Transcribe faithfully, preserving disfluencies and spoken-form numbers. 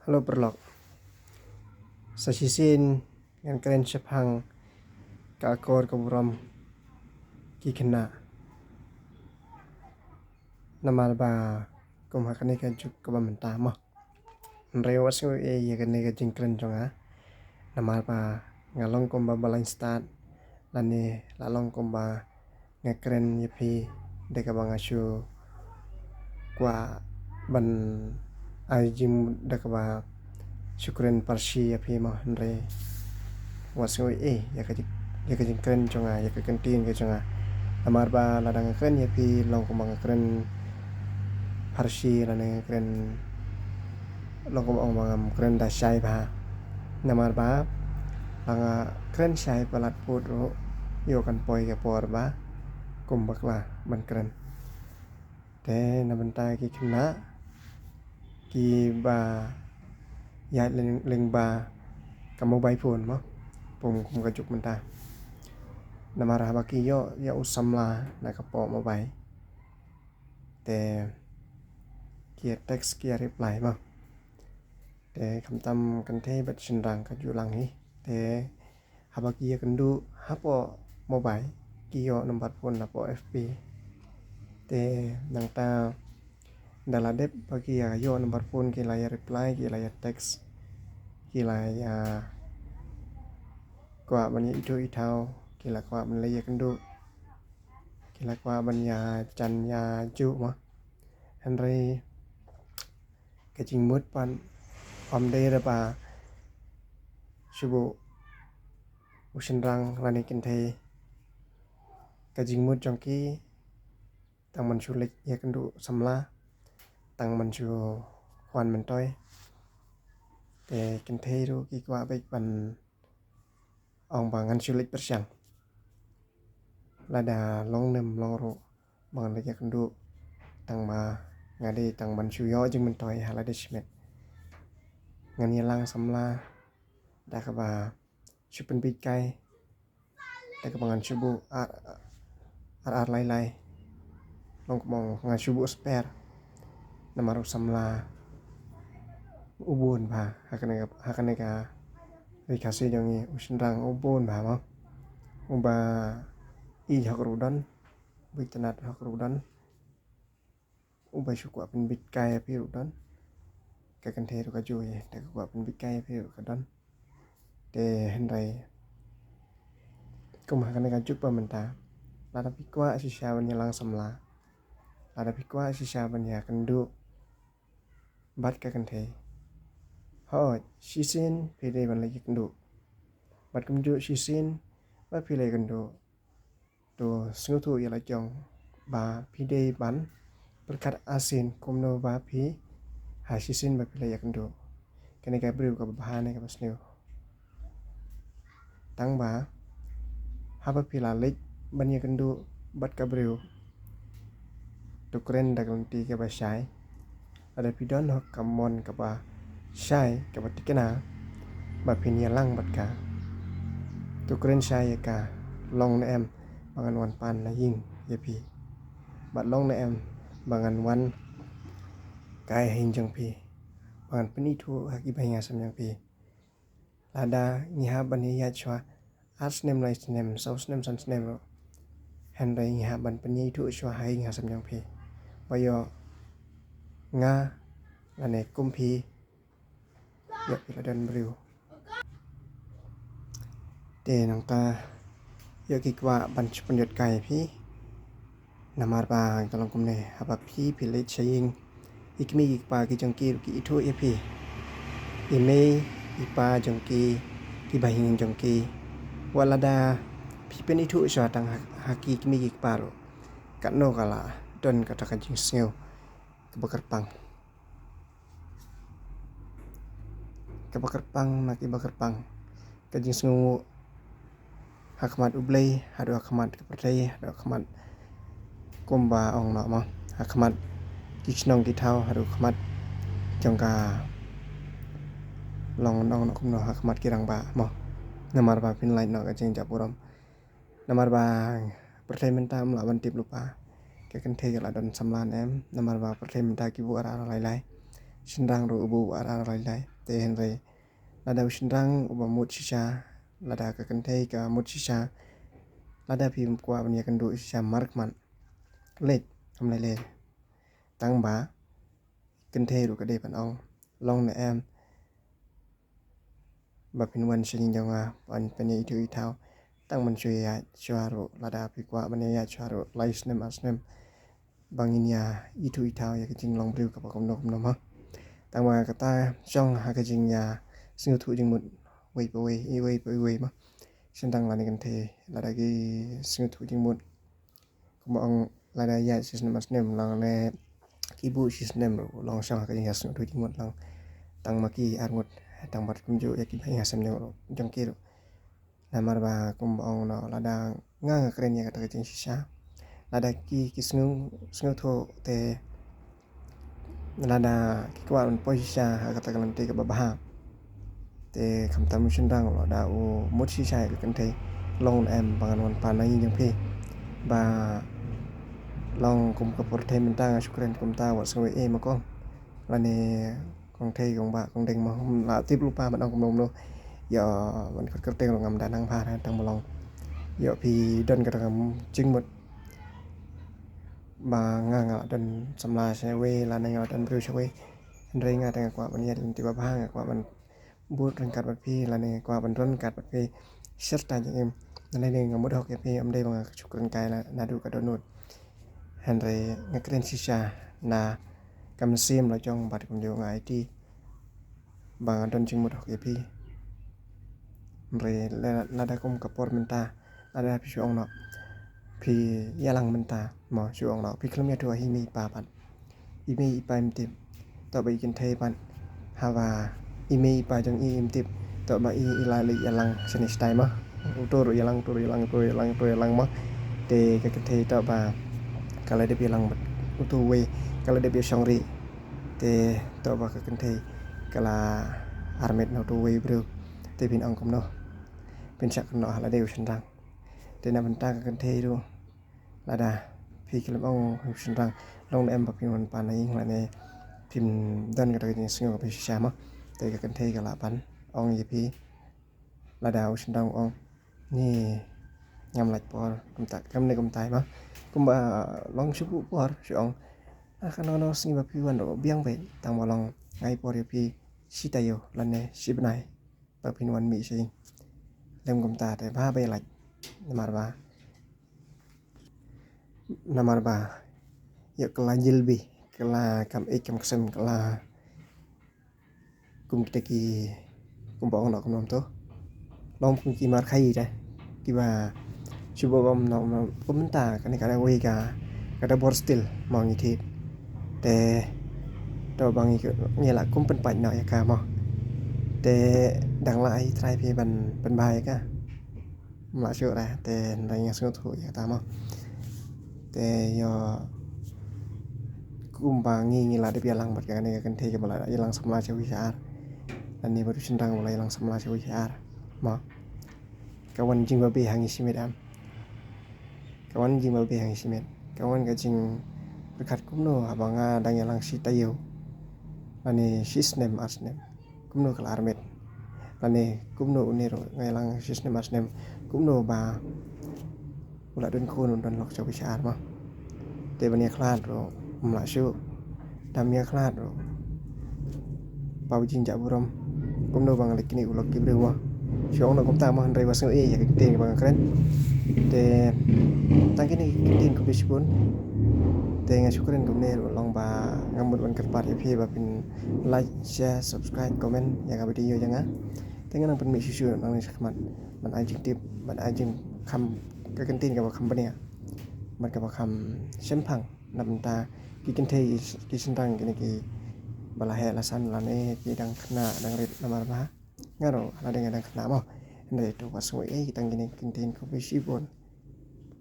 Hello paralok. Sa shisien ngan kren shaphang ka akor ka burom ki khynnah. Namar ba kum ha kane ka juk kaba mynta mo. Hynrei wat sngew ei ïa kane ka jingkren jong nga. Namar ba nga long kumba balang stad lane la long kumba nga kren ïa phi da kaba nga shu kwah ban ai jingmut da kaba shu kren parsi ïa phi mo, hynrei wat sngew ei ïa ka jing, ïa ka jingkren jong nga, ïa ka ktien ka jong nga. Namar ba lada nga kren ïa phi long kumba nga kren parsi lane nga kren long kumba ong ba ngam kren da shai bha. Namar ba la nga kren shai palat pud ruh ïoh kan poi ka por ba kum bakla ban kren. Te na bynta ki khynnah kiba ïaid lyngba ka mobile phone mo, pum kum ka juk mynta. Namar haba ki ïoh ïa u samla na ka poh mobile, te ki ïa text ki ïa reply mo. Te khamtam kynthei bad shynrang ka ju lang hi. Te haba ki ïa kynduh hapoh mobile ki ïoh number phone hapoh F B. Te nangta da la dep ba ki ïa ïoh number phone ki la ïa reply, ki la ïa text, ki la ïa kwah ban ïa ithuh ithaw, ki la kwah ban leit ïa kynduh, ki la kwah ban ïa jan ïa juh mo. Hynrei ka jingmut pat ym dei re ba shu buh u shynrang lane kynthei. Ka jingmut jong ki tang ban shu leit ïa kynduh samla, tang ban shu khwan myntoi. Te kynthei ruh ki kwah beit ban ong ba ngan shu leit pyrshang. Lada long ne ym long ruh ba ngan leit ïa kynduh, tang ba nga dei tang ban shu ïoh jingmyntoi ha lade shimet. Ngan ïalang samla da kaba shu pynbeit kai, da kaba ngan shu buh ar ar, ar lai lai. Long kumba ngan shu buh spare. Namar u samla u bun bha ha kane ka, ha kane ka ri Khasi jong ngi, u shynrang u bun bha mo. Uba ïeit hok ruh u don, uba itynnad hok ruh u don, uba shu kwah pynbeit kai ïa phi ruh u don. Ka kynthei ruh ka ju ïa, da ka kwah pynbeit kai ïa phi ruh ka don. Te hynrei kum ha kane ka juk ba mynta, lada phi kwah shisha ban ïalang samla, lada phi kwah shisha ban ïa kynduh bad ka kynthei, hooid shisien phi dei ban leit ïa kynduh. Bad kumjuh shisien ba phi leit ïa kynduh, to sngewthuh ïa la jong ba phi dei ban pyrkhat arsien kumno ba phi, ha shisien ba phi leit ïa kynduh, kane ka briew kaba bha ne kaba sniew. Tang ba haba phi la leit ban ïa kynduh bad ka briew, to kren da ka lynti kaba shai. Lada phi don hok ka mon kaba shai kaba thikna ba phin ïalang bad ka, to kren shai ïa ka, long ne em ba ngan wan pan na ïing ïa phi, bad long ne em ba ngan wan kai ha ïing jong phi, ba ngan pynithuh ha ki bahaïing hasem jong phi. Lada ngi hap ban ïaid shuwa ar snem, lai snem, saw snem, san snem ruh, hynrei ngi hap ban pynithuh shuwa ha ïing hasem jong phi ba ïoh nga lane kum phi, ïoh phi la don briew. Te nangta ïoh ki kwah ban shu pynjot kai ïa phi. Namar ba ka long kumne, haba phi phi leit sha ïing, i kmie i kpa ki jong ki ruh ki ithuh ïa phi. I mei i pa jong ki, ki bahaïing jong ki, wat lada phi pynithuh shuwa tang ha, ha ki kmie ki kpa ruh, katno ka la don kata ka jingsngew kaba kyrpang. Kaba kyrpang na kiba kyrpang ka jingsngew ha khmat U Blei, haduh ha khmat ka pyrthei, haduh ha khmat kumba ong noh mo, ha khmat ki shnong ki thaw, haduh ha khmat jong ka long nong noh kumno, ha khmat ki rangbah mo. Namar ba phin lait noh ka jingjah burom. Namar ba pyrthei mynta ym lah ban tip lypa ka kynthei ka la don samla ne em. Namar ba pyrthei mynta ki buh ar ar lai lai. shynrang ruh u buh ar ar lai lai. Te hynrei lada u shynrang uba mut shisha, lada ka kynthei ka mut shisha, lada phim kwah ban ïakynduh shisha markhmat, leit, kam lei lei. Tang ba kynthei ruh ka dei ban ong, long ne em ba phin wan sha ïing jong nga ban pynïaid ithuh ithaw. Tang ban shu ïaid shuwa ruh, lada phi kwah ban ïaid shuwa ruh lai snem ar snem, ba ngin ïa ithuh ithaw ïa ka jinglong briew kaba kumno kumno ma. Tang ba kata shong ha ka jingïasngewthuh jingmut wei pa wei, iwei pa iwei ma. Shynrang lane kynthei, lada ki sngewthuh jingmut, kumba ong, lada ïaid shi snem ar snem lang ne ki buh shi snem ruh, long shong ha ka jingïasngewthuh jingmut lang. Tang ma ki arngut, tang bad kumjuh ïa kiba ïasem jong ruh, jong ki ruh. Namar ba kumba ong noh, lada nga nga kren ïa kata ka jingshisha, lada ki, ki sngew, sngewthuh te, lada ki kwah ban poi shisha ha kata ka lynti kaba bha, te khamtam u shynrang lada u mut shisha ïa ka kynthei, long ne em ba ngan wan pan na ïing jong phi? Ba long kum ka por thei mynta nga shu kren kumta, wat sngew ei ei ma kong lane kong thei, kong bah, kong deng ma, ym lah tip lypa ban ong kumno kumno. Ïoh ban kyrkyrteng ruh ngam da nang bha, tang ba long, ïoh phi don kata ka jingmut ba nga nga lah don samla shawei lane nga lah don briew shawei. Hynrei nga te nga kwah ban ïaid lynti ba bha, nga kwah ban bud ryngkat bad phi lane nga kwah ban don ryngkat bad phi shirta jingim. Lane nga mut hok ïa phi, ym dei ba nga shu kren kai la naduh ka dohnud. Hynrei nga kren shisha na ka mynsiem la jong bad kumjuh nga aiti ba nga don jingmut hok ïa phi. Hynrei la-, lada kum ka por mynta, lada phi shu ong noh, phi ïalang mynta mo, shu ong noh phi khlem ïathuh ha i mei i pa pat, i mei i pa im tip. Toh ba i kynthei pat, haba i mei i pa jong i im tip, toh ba i, i la leit ïalang shane shatai mo. Uto ruh ïalang, uto ruh ïalang, uto ruh ïalang, uto ruh ïalang mo. Te ka kynthei toh ba ka la dep ïalang bad uto uwei, ka la dep ïashong ri. Te toh ba ka kynthei ka la armet na uto uwei u briew. Te phin ong kumno? Phin shah kynnoh ha lade u shynrang. Te na bynta ka kynthei ruh, lada phi khlem ong u shynrang, long ne em ba phin wan pan na ïing lane phim don kata ka jingsngew kaba shisha mo. Te ka kynthei ka lah ban ong ïa phi, lada u shynrang u ong, ni ngam lait por kumta, kumne kumtai mo. Kumba long shu buh por, shu ong, ah, kano kano sngi ba phi wan ruh biang beit, tang ba long ai por ïa phi shi taïew lane shi bnai ba phin wan mih sha ïing. Lem kumta te bha ba ïa lait. Namar ba, namar ba ïoh ka la jilbi, ka la kam ïeit kam ksem, ka la kum kita ki, kumba ong noh kumno to, long kum ki mar khaii te kiba shu buh bam noh, noh kum mynta kane ka dang wei ka, ka dang bor stil mo ngi thied. Te to ba ngi, ngi lah kum pynpait noh ïa ka mo. Te dang lah ai trai phi ban pynbha ïa ka. Ym lah shuh re, te hynrei nga sngewthuh ïa kata mo. Te ïoh kumba ngi, ngi lah dep ïalang bad kane ka kynthei kaba la ïalang samla shawei sha ar, lane bad u shynrang ba la ïalang samla shawei sha ar mo. Ka wan jingbabe ha ngi shimet em. Ka wan jingbabe ha ngi shimet. Ka wan ka jingpyrkhat kumno haba nga dang ïalang shi taïew lane shi snem ar snem, kumno ka la armet. Lane kumno une ruh nga ïalang shi snem ar snem, kumno ba u la don khun, u don lok shawei sha ar mo. Te ban ïakhlad ruh ym lah shuh. Dam ïakhlad ruh paw jingjah burom. Kumno ba nga leit knieh u lok ki briew mo. Shu ong noh kumta mo, hynrei wat sngew ei ïa ka ktien kaba nga kren. Te tang kine ki ktien khublei shibun. Te nga shu kren kumne ruh long ba nga mut ban kyrpad ïa phi ba phin like, share, subscribe, comment ïa ka video jong nga. Te ngan nang pynmih shuh shuh nangne shakhmat ban ai jingtip, ban ai jingkham, ka ktien kaba kham bniah bad kaba kham shemphang na bynta ki kynthei, ki shynrang kine kiba la heh la san lane ki dang khynnah dang rit, namar ba nga ruh la dang, dang khynnah mo. Hynrei to wat sngew ei, tang kine ki ktien khublei shibun.